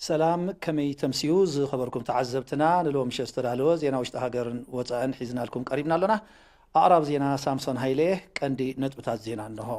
ሰላም፣ ከመይ ተምስዩ ዝኸበርኩም ተዓዘብትና? ንሎሚ ምሸት ዝተዳለወ ዜና ውሽጢ ሃገርን ወጻእን ሒዝናልኩም ቀሪብና ኣሎና። ኣቕራብ ዜና ሳምሶን ሃይለ። ቀንዲ ነጥብታት ዜና እንሆ።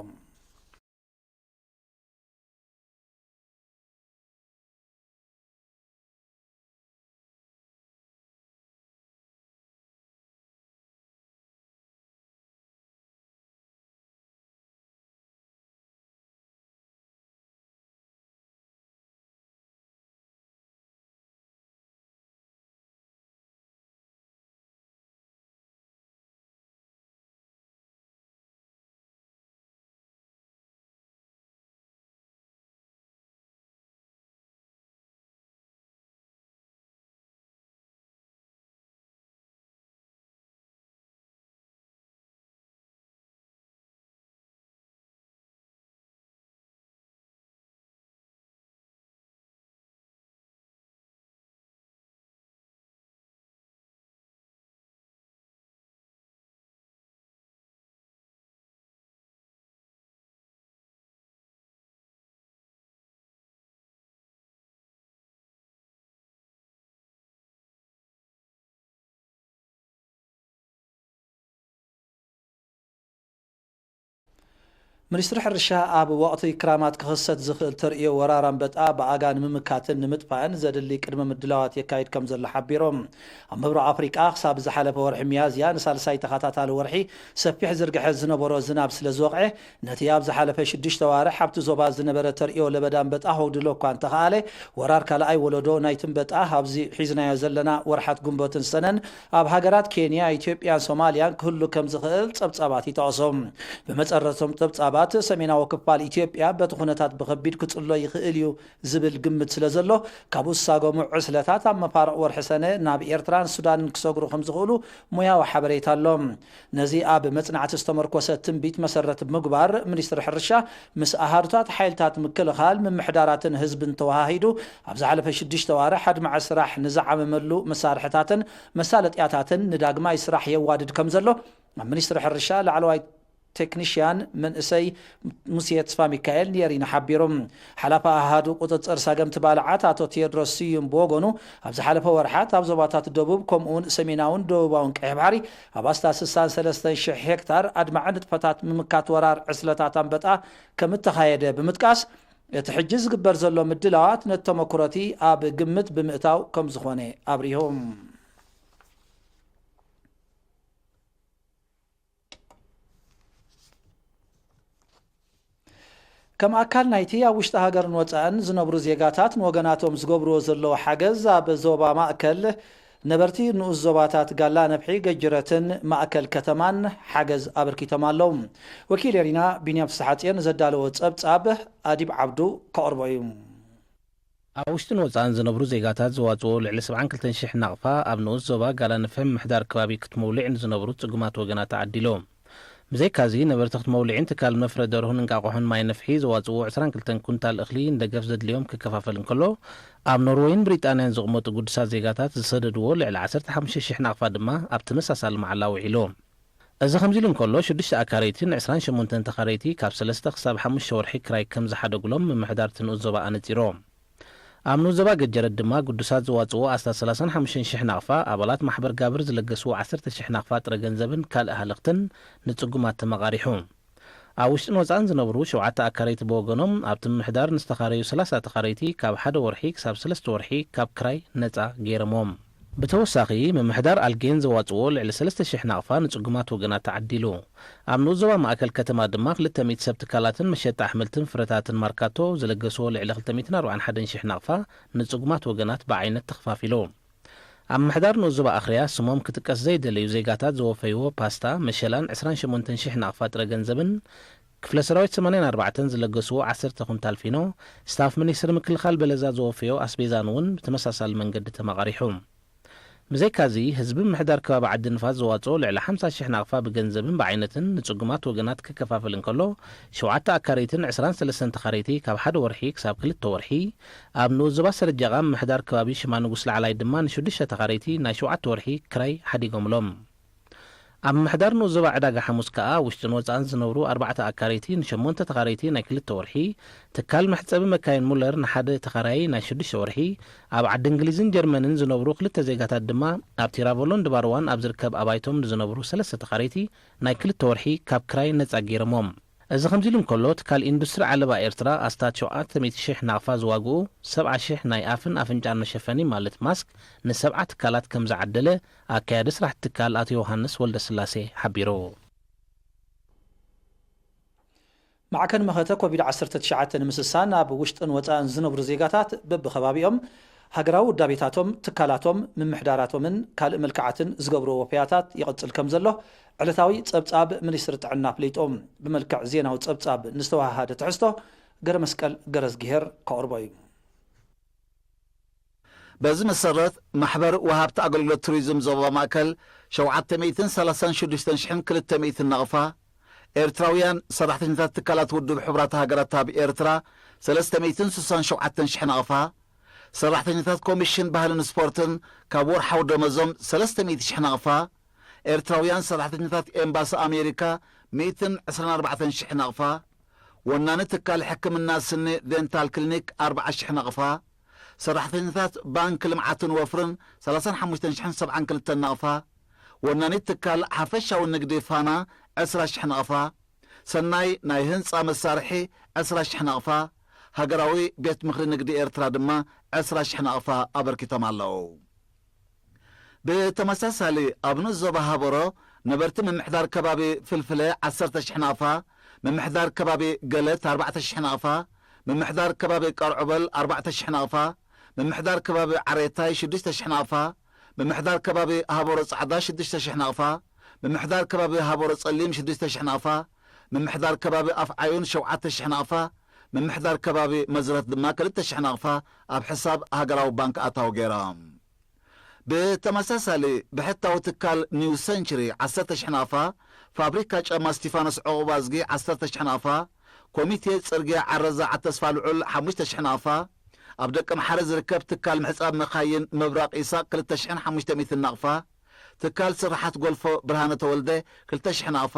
ሚኒስትሪ ሕርሻ ኣብ ወቕቲ ክራማት ክኽሰት ዝኽእል ተርእዮ ወራር ኣንበጣ ብኣጋ ንምምካትን ንምጥፋእን ዘድሊ ቅድመ ምድላዋት የካይድ ከም ዘሎ ሓቢሮም። ኣብ ምብራቕ ኣፍሪቃ ክሳብ ዝሓለፈ ወርሒ ሚያዝያ ንሳልሳይ ተኸታታሊ ወርሒ ሰፊሕ ዝርግሐ ዝነበሮ ዝናብ ስለ ዝወቕዐ፣ ነቲ ኣብ ዝሓለፈ ሽዱሽተ ዋርሕ ኣብቲ ዞባ ዝነበረ ተርእዮ ለበዳ ኣንበጣ ከጉድሎ እኳ እንተኸኣለ፣ ወራር ካልኣይ ወለዶ ናይቲ ኣንበጣ ኣብዚ ሒዝናዮ ዘለና ወርሓት ጉንበትን ሰነን ኣብ ሃገራት ኬንያ፣ ኢትዮጵያን ሶማልያን ክህሉ ከም ዝኽእል ጸብጻባት ይጠቕሱ። ብመጸረቶም ጸብጻባት፣ ሰሜናዊ ክፋል ኢትዮጵያ በቲ ኩነታት ብኸቢድ ክጽሎ ይኽእል እዩ ዝብል ግምት ስለ ዘሎ፣ ካብኡ ዝሳገሙ ዕስለታት ኣብ መፋርቕ ወርሒ ሰነ ናብ ኤርትራን ሱዳንን ክሰግሩ ከም ዝኽእሉ ሞያዊ ሓበሬታ ኣሎ። ነዚ ኣብ መጽናዕቲ ዝተመርኮሰ ትንቢት መሰረት ብምግባር፣ ሚኒስትሪ ሕርሻ ምስ ኣሃዱታት ሓይልታት ምክልኻል፣ ምምሕዳራትን ህዝብን ተወሃሂዱ፣ ኣብ ዝሓለፈ ሽዱሽተ ዋርሕ ኣድማዒ ስራሕ ንዝዓመመሉ መሳርሕታትን መሳለጥያታትን ንዳግማይ ስራሕ የዋድድ ከም ዘሎ፣ ኣብ ሚኒስትሪ ሕርሻ ላዕለዋይ ቴክኒሽያን መንእሰይ ሙሴ ተስፋ ሚካኤል ንኤሪና ሓቢሩ። ሓላፊ ኣሃዱ ቁጽጽር ሳገምቲ ባልዓት ኣቶ ቴዎድሮስ ስዩም ብወገኑ፣ ኣብ ዝሓለፈ ወርሓት ኣብ ዞባታት ደቡብ፣ ከምኡውን ሰሜናውን ደቡባውን ቀይሕ ባሕሪ ኣብ ኣስታት ስሳን ሰለስተን ሽሕ ሄክታር ኣድማዒ ንጥፈታት ምምካት ወራር ዕስለታት ኣንበጣ ከም እተኻየደ ብምጥቃስ፣ እቲ ሕጂ ዝግበር ዘሎ ምድላዋት ነቲ ተመኩሮቲ ኣብ ግምት ብምእታው ከም ዝኾነ ኣብሪሁ። ከም ኣካል ናይቲ ኣብ ውሽጢ ሃገርን ወጻእን ዝነብሩ ዜጋታት ንወገናቶም ዝገብርዎ ዘለዉ ሓገዝ፣ ኣብ ዞባ ማእከል ነበርቲ ንኡስ ዞባታት ጋላ ነፍሒ፣ ገጅረትን ማእከል ከተማን ሓገዝ ኣበርኪቶም ኣለዉ። ወኪል ኤሪና ቢንያም ፍስሓጽዮን ዘዳለዎ ጸብጻብ ኣዲብ ዓብዱ ከቕርቦ እዩ። ኣብ ውሽጥን ወጻእን ዝነብሩ ዜጋታት ዘዋጽኦ ልዕሊ ሰብዓን ክልተን ሽሕ ናቕፋ ኣብ ንኡስ ዞባ ጋላ ነፍሒ ምምሕዳር ከባቢ ክትመውሊዕ ንዝነብሩ ጽጉማት ወገናት ተዓዲሉ። ብዘይካዚ፣ ነበርቲ ክትመውሊዕን ትካል መፍረ ደርሁን እንቃቑሖን ማይ ነፍሒ ዘዋጽእዎ ዕስራን ክልተን ኩንታል እኽሊ ንደገፍ ዘድልዮም ክከፋፈል እንከሎ፣ ኣብ ኖርወይን ብሪጣንያን ዝቕመጡ ግዱሳት ዜጋታት ዝሰደድዎ ልዕሊ ዓሰርተ ሓሙሽተ ሽሕ ናቕፋ ድማ ኣብ ተመሳሳሊ መዓላ ውዒሉ። እዚ ከምዚ ኢሉ እንከሎ፣ ሽዱሽተ ኣካረይትን ዕስራን ሸሞንተን ተኻረይቲ ካብ ሰለስተ ክሳብ ሓሙሽተ ወርሒ ክራይ ከም ዝሓደጉሎም ምምሕዳር እቲ ንኡስ ዞባ ኣነጺሩ። ኣብ ንኡስ ዞባ ገጀረት ድማ ግዱሳት ዘዋጽእዎ ኣስታት ሰላሳን ሓሙሽተን ሽሕ ናቕፋ፣ ኣባላት ማሕበር ጋብር ዝለገስዎ ዓሰርተ ሽሕ ናቕፋ ጥረ ገንዘብን ካልእ ሃለኽትን ንጽጉማት ተመቓሪሑ። ኣብ ውሽጥን ወጻእን ዝነብሩ ሸውዓተ ኣካረይቲ ብወገኖም፣ ኣብቲ ምምሕዳር ንዝተኻረዩ ሰላሳ ተኻረይቲ ካብ ሓደ ወርሒ ክሳብ ሰለስተ ወርሒ ካብ ክራይ ነጻ ገይሮምዎም። ብተወሳኺ፣ ምምሕዳር ኣልጌን ዘዋጽዎ ልዕሊ ሰለስተ ሽሕ ናቕፋ ንጽጉማት ወገናት ተዓዲሉ። ኣብ ንኡስ ዞባ ማእከል ከተማ ድማ ክልተ ሚእቲ ሰብ ትካላትን መሸጣ ኣሕምልትን ፍረታትን ማርካቶ ዝለገስዎ ልዕሊ ክልተ ሚእትን ኣርባዓን ሓደን ሽሕ ናቕፋ ንጽጉማት ወገናት ብዓይነት ተኸፋፊሉ። ኣብ ምምሕዳር ንኡስ ዞባ ኣኽርያ ስሞም ክጥቀስ ዘይደለዩ ዜጋታት ዘወፈይዎ ፓስታ፣ መሸላን ዕስራን ሸሞንተን ሽሕ ናቕፋ ጥረ ገንዘብን፣ ክፍለ ሰራዊት ሰማንያን ኣርባዕተን ዝለገስዎ ዓሰርተ ኩንታል ፊኖ፣ ስታፍ ሚኒስትሪ ምክልኻል በለዛ ዘወፈዮ ኣስቤዛን እውን ብተመሳሳሊ መንገዲ ተመቓሪሑ። ብዘይካዚ፣ ህዝቢ ምምሕዳር ከባቢ ዓዲ ንፋስ ዘዋጽኦ ልዕሊ ሓምሳ ሽሕ ናቕፋ ብገንዘብን ብዓይነትን ንጽጉማት ወገናት ክከፋፈል እንከሎ፣ ሸውዓተ ኣካረይትን ዕስራን ሰለስተን ተኻረይቲ ካብ ሓደ ወርሒ ክሳብ ክልተ ወርሒ፣ ኣብ ንኡስ ዞባ ሰረጃቓ ምምሕዳር ከባቢ ሽማ ንጉስ ላዕላይ ድማ ንሽዱሽተ ተኻረይቲ ናይ ሸውዓተ ወርሒ ክራይ ሓዲጎምሎም። ኣብ ምምሕዳር ንኡስ ዞባ ዕዳጋ ሓሙስ ከኣ ውሽጥን ወጻእን ዝነብሩ ኣርባዕተ ኣካረይቲ ንሸሞንተ ተኻረይቲ ናይ ክልተ ወርሒ፣ ትካል መሕጸቢ መካይን ሙለር ንሓደ ተኻራዪ ናይ ሽዱሽተ ወርሒ፣ ኣብ ዓዲ እንግሊዝን ጀርመንን ዝነብሩ ክልተ ዜጋታት ድማ ኣብ ቲራቮሎን ድባርዋን ኣብ ዝርከብ ኣባይቶም ንዝነብሩ ሰለስተ ተኻረይቲ ናይ ክልተ ወርሒ ካብ ክራይ ነጻ ገይሮሞም። እዚ ከምዚ ኢሉ እንከሎ፣ ትካል ኢንዱስትሪ ዓለባ ኤርትራ ኣስታት ሸውዓተ ሚእቲ ሽሕ ናቕፋ ዝዋግኡ ሰብዓ ሽሕ ናይ ኣፍን ኣፍንጫን መሸፈኒ ማለት ማስክ ንሰብዓ ትካላት ከም ዝዓደለ ኣካያዲ ስራሕ ትካል ኣቶ ዮሃንስ ወልደስላሴ ሓቢሩ። ማዕከን መኸተ ኮቪድ ዓሰርተ ትሽዓተ ንምስሳን ኣብ ውሽጥን ወጻእን ዝነብሩ ዜጋታት በብኸባቢኦም ሃገራዊ ውዳቤታቶም፣ ትካላቶም፣ ምምሕዳራቶምን ካልእ መልክዓትን ዝገብርዎ ወፈያታት ይቕጽል ከም ዘሎ ዕለታዊ ጸብጻብ ሚኒስትሪ ጥዕና ኣፍሊጡ። ብመልክዕ ዜናዊ ጸብጻብ ንዝተወሃሃደ ትሕዝቶ ገረ መስቀል ገረዝግሄር ከቕርቦ እዩ። በዚ መሰረት ማሕበር ወሃብቲ ኣገልግሎት ቱሪዝም ዞባ ማእከል ሸውዓተ ሚእትን ሰላሳን ሽዱሽተን ሽሕን ክልተ ሚእትን ናቕፋ፣ ኤርትራውያን ሰራሕተኛታት ትካላት ውድብ ሕቡራት ሃገራት ኣብ ኤርትራ ሰለስተ ሚእትን ስሳን ሸውዓተን ሽሕ ናቕፋ፣ ሰራሕተኛታት ኮሚሽን ባህልን ስፖርትን ካብ ወርሓዊ ደመዞም ሰለስተ ሚእቲ ሽሕ ናቕፋ፣ ኤርትራውያን ሰራሕተኛታት ኤምባሲ ኣሜሪካ ሚእትን ዕስራን ኣርባዕተን ሽሕ ናቕፋ፣ ወናኒ ትካል ሕክምና ስኒ ዴንታል ክሊኒክ ኣርብዓ ሽሕ ናቕፋ፣ ሰራሕተኛታት ባንክ ልምዓትን ወፍርን ሰላሳን ሓሙሽተን ሽሕን ሰብዓን ክልተን ናቕፋ፣ ወናኒት ትካል ሓፈሻዊ ንግዲ ፋና ዕስራ ሽሕ ናቕፋ፣ ሰናይ ናይ ህንጻ መሳርሒ ዕስራ ሽሕ ናቕፋ፣ ሃገራዊ ቤት ምኽሪ ንግዲ ኤርትራ ድማ ዕስራ ሽሕ ናቕፋ ኣበርኪቶም ኣለዉ። ብተመሳሳሊ ኣብ ንኡስ ዞባ ሃበሮ ነበርቲ ምምሕዳር ከባቢ ፍልፍለ ዓሰርተ ሽሕ ናቕፋ፣ ምምሕዳር ከባቢ ገለት ኣርባዕተ ሽሕ ናቕፋ፣ ምምሕዳር ከባቢ ቀርዑበል ኣርባዕተ ሽሕ ናቕፋ፣ ምምሕዳር ከባቢ ዓሬታይ ሽዱሽተ ሽሕ ናቕፋ፣ ምምሕዳር ከባቢ ሃበሮ ጻዕዳ ሽዱሽተ ሽሕ ናቕፋ፣ ምምሕዳር ከባቢ ሃበሮ ጸሊም ሽዱሽተ ሽሕ ናቕፋ፣ ምምሕዳር ከባቢ ኣፍዓዩን ሸውዓተ ሽሕ ናቕፋ፣ ምምሕዳር ከባቢ መዝረት ድማ ክልተ ሽሕ ናቕፋ ኣብ ሕሳብ ሃገራዊ ባንክ ኣታዊ ገይሮም። ብተመሳሳሊ ብሕታዊ ትካል ኒው ሰንችሪ ዓሰርተ ሽሕ ናቕፋ፣ ፋብሪካ ጫማ ስቲፋኖስ ዕቑባዝጊ ዓሰርተ ሽሕ ናቕፋ፣ ኮሚቴ ጽርግያ ዓረዛ ዓተስፋ ልዑል ሓሙሽተ ሽሕ ናቕፋ፣ ኣብ ደቀምሓረ ዝርከብ ትካል ምሕጻብ መኻይን ምብራቕ ኢሳቕ ክልተ ሽሕን ሓሙሽተ ሚእትን ናቕፋ፣ ትካል ስራሓት ጎልፎ ብርሃነ ተወልደ ክልተ ሽሕ ናቕፋ፣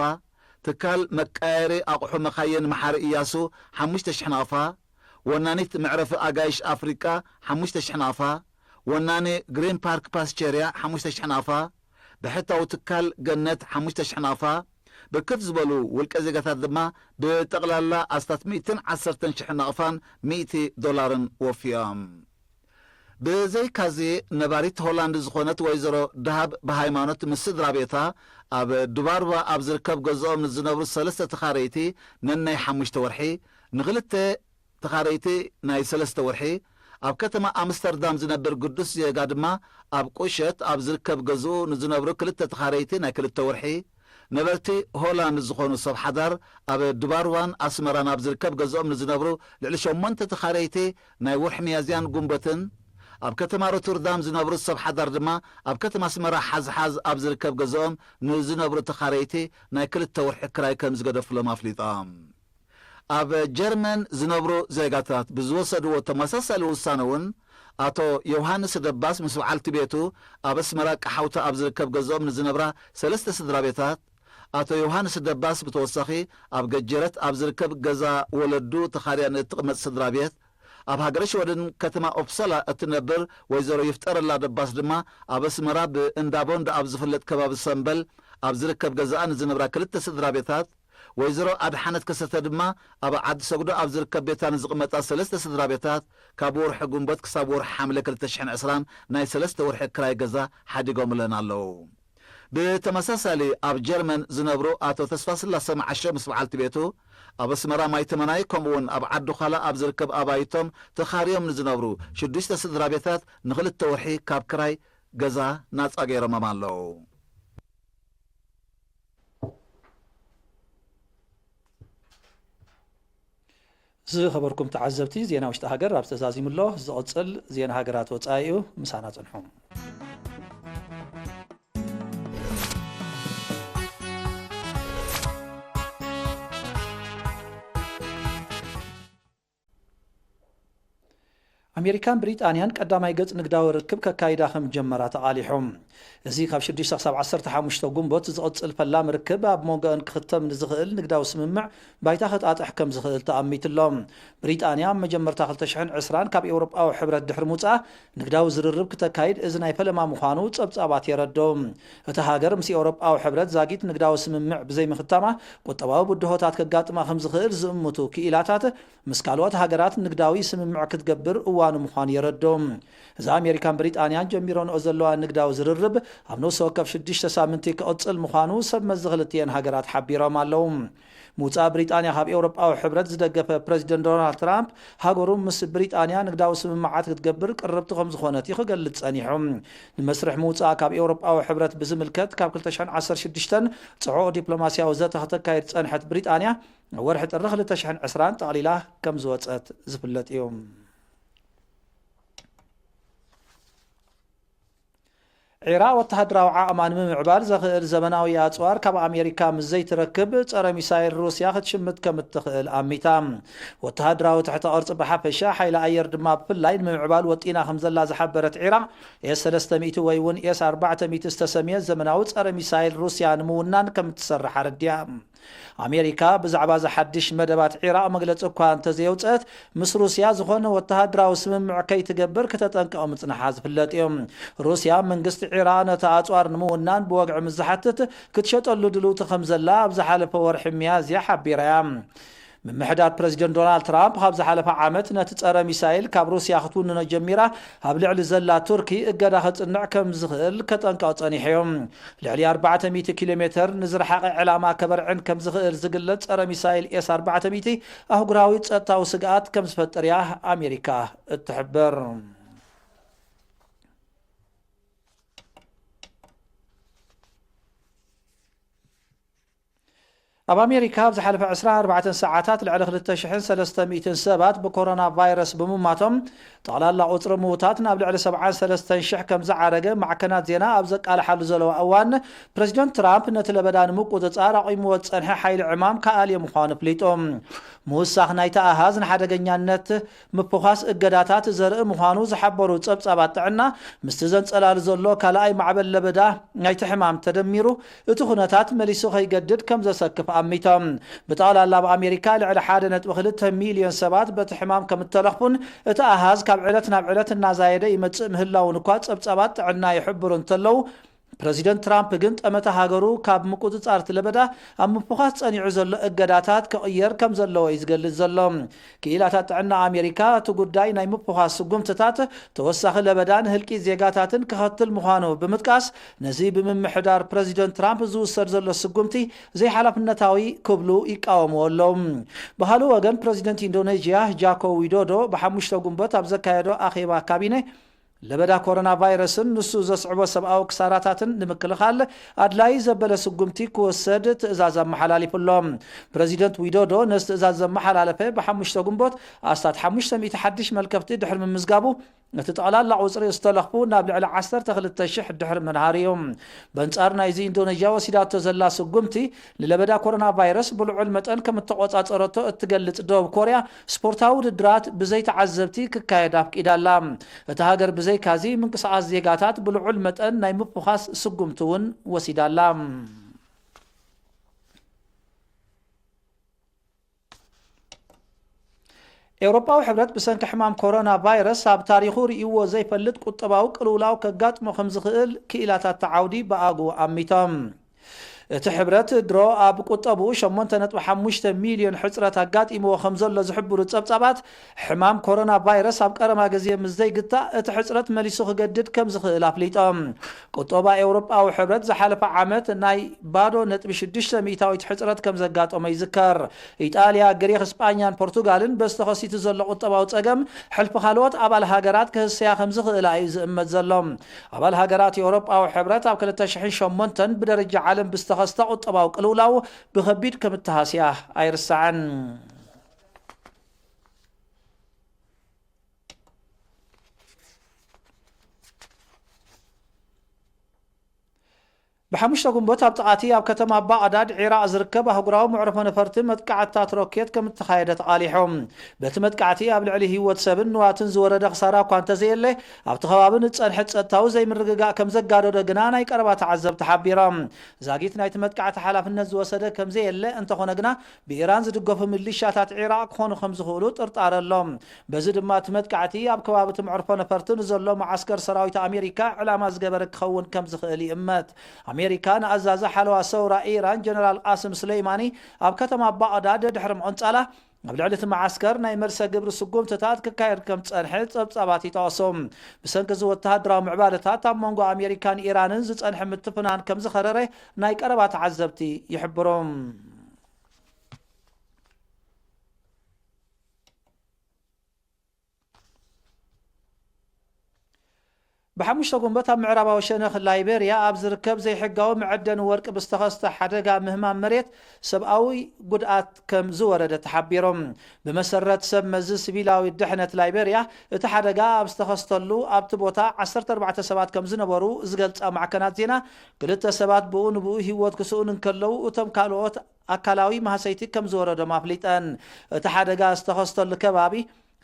ትካል መቀያየሪ ኣቑሑ መኻይን መሓሪ እያሱ ሓሙሽተ ሽሕ ናቕፋ፣ ወናኒት መዕረፊ ኣጋይሽ ኣፍሪቃ ሓሙሽተ ሽሕ ናቕፋ፣ ወናኒ ግሪን ፓርክ ፓስቸርያ ሓሙሽተ ሽሕ ናቕፋ፣ ብሕታዊ ትካል ገነት ሓሙሽተ ሽሕ ናቕፋ፣ ብርክት ዝበሉ ውልቀ ዜጋታት ድማ ብጠቕላላ ኣስታት ሚእትን ዓሰርተን ሽሕ ናቕፋን ሚእቲ ዶላርን ወፍዮም። ብዘይካዚ ነባሪት ሆላንድ ዝኾነት ወይዘሮ ደሃብ ብሃይማኖት ምስ ስድራ ቤታ ኣብ ዱባርባ ኣብ ዝርከብ ገዝኦም ንዝነብሩ ሰለስተ ተኻረይቲ ነናይ ሓሙሽተ ወርሒ፣ ንኽልተ ተኻረይቲ ናይ ሰለስተ ወርሒ፣ ኣብ ከተማ ኣምስተርዳም ዝነብር ግዱስ ዜጋ ድማ ኣብ ቁሸት ኣብ ዝርከብ ገዝኡ ንዝነብሩ ክልተ ተኻረይቲ ናይ ክልተ ወርሒ፣ ነበርቲ ሆላንድ ዝኾኑ ሰብ ሓዳር ኣብ ድባርዋን ኣስመራን ኣብ ዝርከብ ገዝኦም ንዝነብሩ ልዕሊ ሸሞንተ ተኻረይቲ ናይ ወርሒ ሚያዝያን ጉንበትን፣ ኣብ ከተማ ሮተርዳም ዝነብሩ ሰብ ሓዳር ድማ ኣብ ከተማ ኣስመራ ሓዝሓዝ ኣብ ዝርከብ ገዝኦም ንዝነብሩ ተኻረይቲ ናይ ክልተ ወርሒ ክራይ ከም ዝገደፍሎም ኣፍሊጦም። ኣብ ጀርመን ዝነብሩ ዜጋታት ብዝወሰድዎ ተመሳሳሊ ውሳነ እውን ኣቶ ዮሃንስ ደባስ ምስ በዓልቲ ቤቱ ኣብ ኣስመራ ቀሓውታ ኣብ ዝርከብ ገዝኦም ንዝነብራ ሰለስተ ስድራ ቤታት፣ ኣቶ ዮሃንስ ደባስ ብተወሳኺ ኣብ ገጀረት ኣብ ዝርከብ ገዛ ወለዱ ተኻርያ ንእትቕመጥ ስድራ ቤት፣ ኣብ ሃገረ ሽወደን ከተማ ኦፕሳላ እትነብር ወይዘሮ ይፍጠረላ ደባስ ድማ ኣብ ኣስመራ ብእንዳ ቦንዳ ኣብ ዝፍለጥ ከባቢ ሰምበል ኣብ ዝርከብ ገዛኣ ንዝነብራ ክልተ ስድራ ቤታት፣ ወይዘሮ ኣድሓነት ከሰተ ድማ ኣብ ዓዲ ሰጉዶ ኣብ ዝርከብ ቤታ ንዝቕመጣ ሰለስተ ስድራ ቤታት ካብ ወርሒ ጉንበት ክሳብ ወርሒ ሓምለ ክልተ ሽሕን ዕስራን ናይ ሰለስተ ወርሒ ክራይ ገዛ ሓዲጎምለን ኣለዉ። ብተመሳሳሊ ኣብ ጀርመን ዝነብሩ ኣቶ ተስፋስላሰ መዓሾ ምስ በዓልቲ ቤቱ፣ ኣብ ኣስመራ ማይተመናይ ከምኡውን ኣብ ዓዲ ዃላ ኣብ ዝርከብ ኣባይቶም ተኻርዮም ንዝነብሩ ሽዱሽተ ስድራ ቤታት ንኽልተ ወርሒ ካብ ክራይ ገዛ ናጻ ገይሮሞም ኣለዉ። ዝኸበርኩም ተዓዘብቲ፣ ዜና ውሽጢ ሃገር ኣብ ተዛዚሙ ኣሎ። ዝቕጽል ዜና ሃገራት ወጻኢ እዩ። ምሳና ጽንሑ። ኣሜሪካን ብሪጣንያን ቀዳማይ ገጽ ንግዳዊ ርክብ ከካይዳ ከም ጀመራ ተቓሊሑ። እዚ ካብ ሽዱሽተ ክሳብ ዓሰርተ ሓሙሽተ ጉንቦት ዝቕጽል ፈላሚ ርክብ ኣብ መንጎአን ክኽተም ንዝኽእል ንግዳዊ ስምምዕ ባይታ ክጣጥሕ ከም ዝኽእል ተኣሚትሎ። ብሪጣንያ ኣብ መጀመርታ ክልተ ሽሕን ዕስራን ካብ ኤውሮጳዊ ሕብረት ድሕሪ ምውጻኣ ንግዳዊ ዝርርብ ክተካይድ እዚ ናይ ፈለማ ምዃኑ ጸብጻባት የረድኡ። እታ ሃገር ምስ ኤውሮጳዊ ሕብረት ዛጊት ንግዳዊ ስምምዕ ብዘይምኽታማ ቁጠባዊ ብድሆታት ከጋጥማ ከም ዝኽእል ዝእምቱ ክኢላታት ምስ ካልኦት ሃገራት ንግዳዊ ስምምዕ ክትገብር እዋኑ ምዃኑ የረድኡ። እዛ ኣሜሪካን ብሪጣንያን ጀሚረንኦ ዘለዋ ንግዳዊ ዝርርብ ኣብ ነፍሲ ወከፍ ሽዱሽተ ሳምንቲ ክቕጽል ምዃኑ ሰብ መዚ ክልቲኤን ሃገራት ሓቢሮም ኣለዉ። ምውጻእ ብሪጣንያ ካብ ኤውሮጳዊ ሕብረት ዝደገፈ ፕረዚደንት ዶናልድ ትራምፕ ሃገሩ ምስ ብሪጣንያ ንግዳዊ ስምምዓት ክትገብር ቅርብቲ ከም ዝኾነት እዩ ክገልጽ ጸኒሑ። ንመስርሕ ምውጻእ ካብ ኤውሮጳዊ ሕብረት ብዝምልከት ካብ ክልተ ሽሕን ዓሰርተ ሽዱሽተን ጽዑቕ ዲፕሎማስያዊ ዘተ ከተካይድ ጸንሐት ብሪጣንያ ወርሒ ጥሪ ክልተ ሽሕን ዕስራን ጠቕሊላ ከም ዝወጸት ዝፍለጥ እዩ። ዒራቕ ወተሃደራዊ ዓቕማ ንምምዕባል ዘኽእል ዘመናዊ ኣጽዋር ካብ ኣሜሪካ ምስ ዘይትረክብ፣ ጸረ ሚሳይል ሩስያ ክትሽምት ከም እትኽእል ኣሚታ። ወተሃደራዊ ትሕተ ቅርጺ ብሓፈሻ፣ ሓይሊ ኣየር ድማ ብፍላይ ንምምዕባል ወጢና ከም ዘላ ዝሓበረት ዒራቕ፣ ኤስ ሰለስተ ሚእቲ ወይ እውን ኤስ ኣርባዕተ ሚእቲ ዝተሰምየ ዘመናዊ ጸረ ሚሳይል ሩስያ ንምውናን ከም እትሰርሕ ኣረዲኣ። ኣሜሪካ ብዛዕባ እዚ ሓድሽ መደባት ዒራቕ መግለጺ እኳ እንተዘየውጽአት፣ ምስ ሩስያ ዝኾነ ወተሃደራዊ ስምምዕ ከይትገብር ክተጠንቅቕ ምጽንሓ ዝፍለጥ እዩ። ሩስያ መንግስቲ ዒራቕ ነቲ ኣጽዋር ንምውናን ብወግዒ ምስ ዝሓትት፣ ክትሸጠሉ ድልውቲ ከም ዘላ ኣብ ዝሓለፈ ወርሒ ሚያዝያ ሓቢራ እያ። ምምሕዳር ፕረዚደንት ዶናልድ ትራምፕ ካብ ዝሓለፈ ዓመት ነቲ ጸረ ሚሳይል ካብ ሩስያ ክትውንኖ ጀሚራ ኣብ ልዕሊ ዘላ ቱርኪ እገዳ ከጽንዕ ከም ዝኽእል ከጠንቅቕ ጸኒሑ እዩ። ልዕሊ ኣርባዕተ ሚእቲ ኪሎ ሜተር ንዝረሓቐ ዕላማ ከበርዕን ከም ዝኽእል ዝግለጽ ጸረ ሚሳይል ኤስ ኣርባዕተ ሚእቲ ኣህጉራዊ ጸጥታዊ ስግኣት ከም ዝፈጥር እያ ኣሜሪካ እትሕብር። ኣብ ኣሜሪካ ኣብ ዝሓለፈ ዕስራን ኣርባዕተን ሰዓታት ልዕሊ ክልተ ሽሕን ሰለስተ ሚእትን ሰባት ብኮሮና ቫይረስ ብምማቶም፣ ጠቕላላ ቁጽሪ ምዉታት ናብ ልዕሊ ሰብዓን ሰለስተን ሽሕ ከም ዝዓረገ ማዕከናት ዜና ኣብ ዘቃልሓሉ ዘለዋ እዋን፣ ፕረዚደንት ትራምፕ ነቲ ለበዳ ንምቁጽጻር ኣቑምዎ ዝጸንሐ ሓይሊ ዕማም ክኣልዮ ምዃኑ ኣፍሊጡ። ምውሳኽ ናይቲ ኣሃዝ ንሓደገኛነት ምፍዃስ እገዳታት ዘርኢ ምዃኑ ዝሓበሩ ጸብጻባት ጥዕና፣ ምስቲ ዘንጸላሉ ዘሎ ካልኣይ ማዕበል ለበዳ ናይቲ ሕማም ተደሚሩ፣ እቲ ኩነታት መሊሱ ከይገድድ ከም ዘሰክፍ ኣሚቶም። ብጠቕላላ ኣብ ኣሜሪካ ልዕሊ ሓደ ነጥቢ ክልተ ሚልዮን ሰባት በቲ ሕማም ከም እተለኽፉን፣ እቲ ኣሃዝ ካብ ዕለት ናብ ዕለት እናዛየደ ይመጽእ ምህላውን እኳ ጸብጻባት ጥዕና ይሕብሩ እንተለዉ፣ ፕረዚደንት ትራምፕ ግን ጠመተ ሃገሩ ካብ ምቁጽጻር እቲ ለበዳ ኣብ ምፍዃስ ጸኒዑ ዘሎ እገዳታት ክቕየር ከም ዘለዎ እዩ ዝገልጽ ዘሎ። ክኢላታት ጥዕና ኣሜሪካ እቲ ጉዳይ ናይ ምፍዃስ ስጉምትታት ተወሳኺ ለበዳን ህልቂት ዜጋታትን ከኸትል ምዃኑ ብምጥቃስ፣ ነዚ ብምምሕዳር ፕረዚደንት ትራምፕ ዝውሰድ ዘሎ ስጉምቲ ዘይሓላፍነታዊ ክብሉ ይቃወምዎ ኣለዉ። ብኻልእ ወገን፣ ፕረዚደንት ኢንዶኔዥያ ጃኮ ዊዶዶ ብሓሙሽተ ጉንበት ኣብ ዘካየዶ ኣኼባ ካቢነ፣ ለበዳ ኮሮና ቫይረስን ንሱ ዘስዕቦ ሰብኣዊ ክሳራታትን ንምክልኻል ኣድላዪ ዘበለ ስጉምቲ ክወሰድ ትእዛዝ ኣመሓላሊፉ ኣሎ። ፕረዚደንት ዊዶዶ ነዚ ትእዛዝ ዘመሓላለፈ ብሓሙሽተ ጉንቦት ኣስታት ሓሙሽተ ሚእቲ ሓድሽ መልከፍቲ ድሕሪ ምምዝጋቡ፣ እቲ ጠቕላላ ቁጽሪ ዝተለኽፉ ናብ ልዕሊ ዓሰርተ ክልተ ሽሕ ድሕሪ ምንሃሩ እዩ። በንጻር ናይዚ፣ ኢንዶኔዥያ ወሲዳቶ ዘላ ስጉምቲ ንለበዳ ኮሮና ቫይረስ ብልዑል መጠን ከም እተቖጻጸረቶ እትገልጽ ደቡብ ኮርያ፣ ስፖርታዊ ውድድራት ብዘይ ተዓዘብቲ ክካየድ ኣፍቂዳ ኣላ። እታ ሃገር ብዘይካዚ፣ ምንቅስቓስ ዜጋታት ብልዑል መጠን ናይ ምፍዃስ ስጉምቲ እውን ወሲዳ ኣላ። ኤውሮጳዊ ሕብረት ብሰንኪ ሕማም ኮሮና ቫይረስ ኣብ ታሪኹ ርእይዎ ዘይፈልጥ ቁጠባዊ ቅልውላው ከጋጥሞ ከም ዝኽእል ክኢላታት እቲ ዓውዲ ብኣግኡ ኣሚቶም። እቲ ሕብረት ድሮ ኣብ ቁጠብኡ ሸሞንተ ነጥቢ ሓሙሽተ ሚልዮን ሕጽረት ኣጋጢምዎ ከም ዘሎ ዝሕብሩ ጸብጻባት፣ ሕማም ኮሮና ቫይረስ ኣብ ቀረባ ግዜ ምስ ዘይግታእ፣ እቲ ሕጽረት መሊሱ ክገድድ ከም ዝኽእል ኣፍሊጦም። ቁጠባ ኤውሮጳዊ ሕብረት ዝሓለፈ ዓመት ናይ ባዶ ነጥቢ ሽዱሽተ ሚእታዊት ሕጽረት ከም ዘጋጠሞ ይዝከር። ኢጣልያ፣ ግሪኽ፣ ስጳኛን ፖርቱጋልን በዚ ተኸሲቱ ዘሎ ቁጠባዊ ጸገም፣ ሕልፊ ካልኦት ኣባል ሃገራት ክህሰያ ከም ዝኽእላ እዩ ዝእመት ዘሎ። ኣባል ሃገራት ኤውሮጳዊ ሕብረት ኣብ ክልተ ሽሕን ሸሞንተን ብደረጃ ዓለም ብዝተኸስተ ቁጠባዊ ቅልውላው ብኸቢድ ከም እተሃስያ ኣይርሳዕን። ብሓሙሽተ ጉንበት ኣብ ጥቓቲ ኣብ ከተማ ባቕዳድ ዒራቕ ዝርከብ ኣህጉራዊ መዕርፎ ነፈርቲ መጥቃዕትታት ሮኬት ከም እተኻየደ ተቓሊሑ። በቲ መጥቃዕቲ ኣብ ልዕሊ ህይወት ሰብን ንዋትን ዝወረደ ክሳራ እኳ እንተዘየለ፣ ኣብቲ ከባቢ ንጸንሐ ጸጥታዊ ዘይምርግጋእ ከም ዘጋደዶ ግና ናይ ቀረባ ተዓዘብቲ ሓቢሮም። ዛጊት ናይቲ መጥቃዕቲ ሓላፍነት ዝወሰደ ከም ዘየለ እንተኾነ ግና፣ ብኢራን ዝድገፉ ሚሊሻታት ዒራቕ ክኾኑ ከም ዝኽእሉ ጥርጣረ ኣሎ። በዚ ድማ እቲ መጥቃዕቲ ኣብ ከባቢ እቲ መዕርፎ ነፈርቲ ንዘሎ መዓስከር ሰራዊት ኣሜሪካ ዕላማ ዝገበረ ክኸውን ከም ዝኽእል ይእመት። ኣሜሪካ ንኣዛዚ ሓለዋ ሰውራ ኢራን ጀነራል ቃስም ሱለይማኒ ኣብ ከተማ ባቕዳድ ድሕሪ ምቕንጻላ፣ ኣብ ልዕሊ እቲ መዓስከር ናይ መልሰ ግብሪ ስጉምትታት ክካየድ ከም ዝጸንሐ ጸብጻባት ይጠቕሱ። ብሰንኪ እዚ ወተሃደራዊ ምዕባለታት ኣብ መንጎ ኣሜሪካን ኢራንን ዝጸንሐ ምትፍናን ከም ዝኸረረ ናይ ቀረባ ተዓዘብቲ ይሕብሩ። ብሓሙሽተ ጉንበት ኣብ ምዕራባዊ ሸነኽ ላይቤርያ ኣብ ዝርከብ ዘይሕጋዊ መዐደኒ ወርቂ ብዝተኸስተ ሓደጋ ምህማም መሬት ሰብኣዊ ጉድኣት ከም ዝወረደ ተሓቢሩ። ብመሰረት ሰብ መዚ ሲቪላዊ ድሕነት ላይቤርያ፣ እቲ ሓደጋ ኣብ ዝተኸስተሉ ኣብቲ ቦታ ዓሰርተ ኣርባዕተ ሰባት ከም ዝነበሩ ዝገልጻ ማዕከናት ዜና፣ ክልተ ሰባት ብኡ ንብኡ ህይወት ክስኡን እንከለዉ፣ እቶም ካልኦት ኣካላዊ ማህሰይቲ ከም ዝወረዶም ኣፍሊጠን። እቲ ሓደጋ ዝተኸስተሉ ከባቢ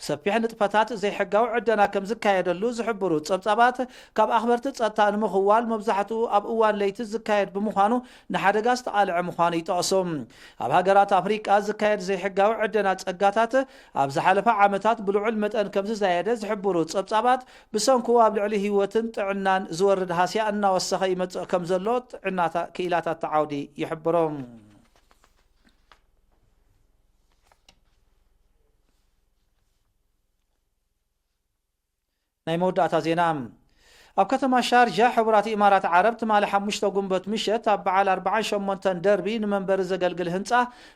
ሰፊሕ ንጥፈታት ዘይሕጋዊ ዕደና ከም ዝካየደሉ ዝሕብሩ ጸብጻባት፣ ካብ ኣኽበርቲ ጸጥታ ንምኽዋል መብዛሕትኡ ኣብ እዋን ለይቲ ዝካየድ ብምዃኑ፣ ንሓደጋ ዝተቓልዐ ምዃኑ ይጠቕሱ። ኣብ ሃገራት ኣፍሪቃ ዝካየድ ዘይሕጋዊ ዕደና ጸጋታት ኣብ ዝሓለፈ ዓመታት ብልዑል መጠን ከም ዝዛየደ ዝሕብሩ ጸብጻባት፣ ብሰንኩ ኣብ ልዕሊ ህይወትን ጥዕናን ዝወርድ ሃስያ እናወሰኸ ይመጽእ ከም ዘሎ ጥዕናታ ክኢላታት እቲ ዓውዲ ይሕብሩ። ናይ መወዳእታ ዜና። ኣብ ከተማ ሻርጃ ሕቡራት ኢማራት ዓረብ ትማሊ ሓሙሽተ ጉንበት ምሸት ኣብ በዓል ኣርባዓን ሸሞንተን ደርቢ ንመንበሪ ዘገልግል ህንጻ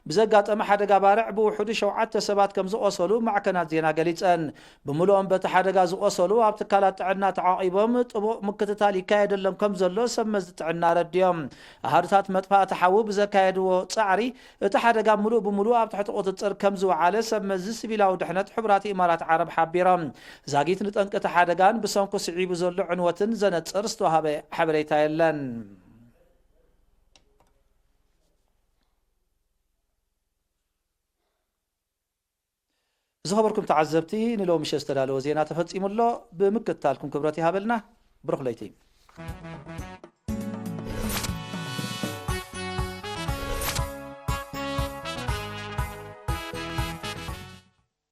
ብዘጋጠመ ሓደጋ ባርዕ ብውሕዱ ሸውዓተ ሰባት ከም ዝቖሰሉ ማዕከናት ዜና ገሊጸን። ብምሉኦም በቲ ሓደጋ ዝቖሰሉ ኣብ ትካላት ጥዕና ተዓቒቦም ጥቡቕ ምክትታል ይካየደሎም ከም ዘሎ ሰብ መዚ ጥዕና ኣረዲኦም። ኣሃዱታት መጥፋእቲ ሓዊ ብዘካየድዎ ጻዕሪ፣ እቲ ሓደጋ ምሉእ ብምሉእ ኣብ ትሕቲ ቁጽጽር ከም ዝወዓለ ሰብ መዚ ሲቪላዊ ድሕነት ሕቡራት ኢማራት ዓረብ ሓቢሮም። ዛጊት ንጠንቂ እቲ ሓደጋን ብሰንኩ ስዒቡ ዘሎ ዕንወትን ዘነጽር ዝተዋህበ ሓበሬታ የለን። ዝኸበርኩም ተዓዘብቲ፣ ንሎሚ ምሸት ዝተዳለወ ዜና ተፈጺሙ ኣሎ። ብምክትታልኩም ክብረት ይሃበልና። ብሩኽ ለይቲ።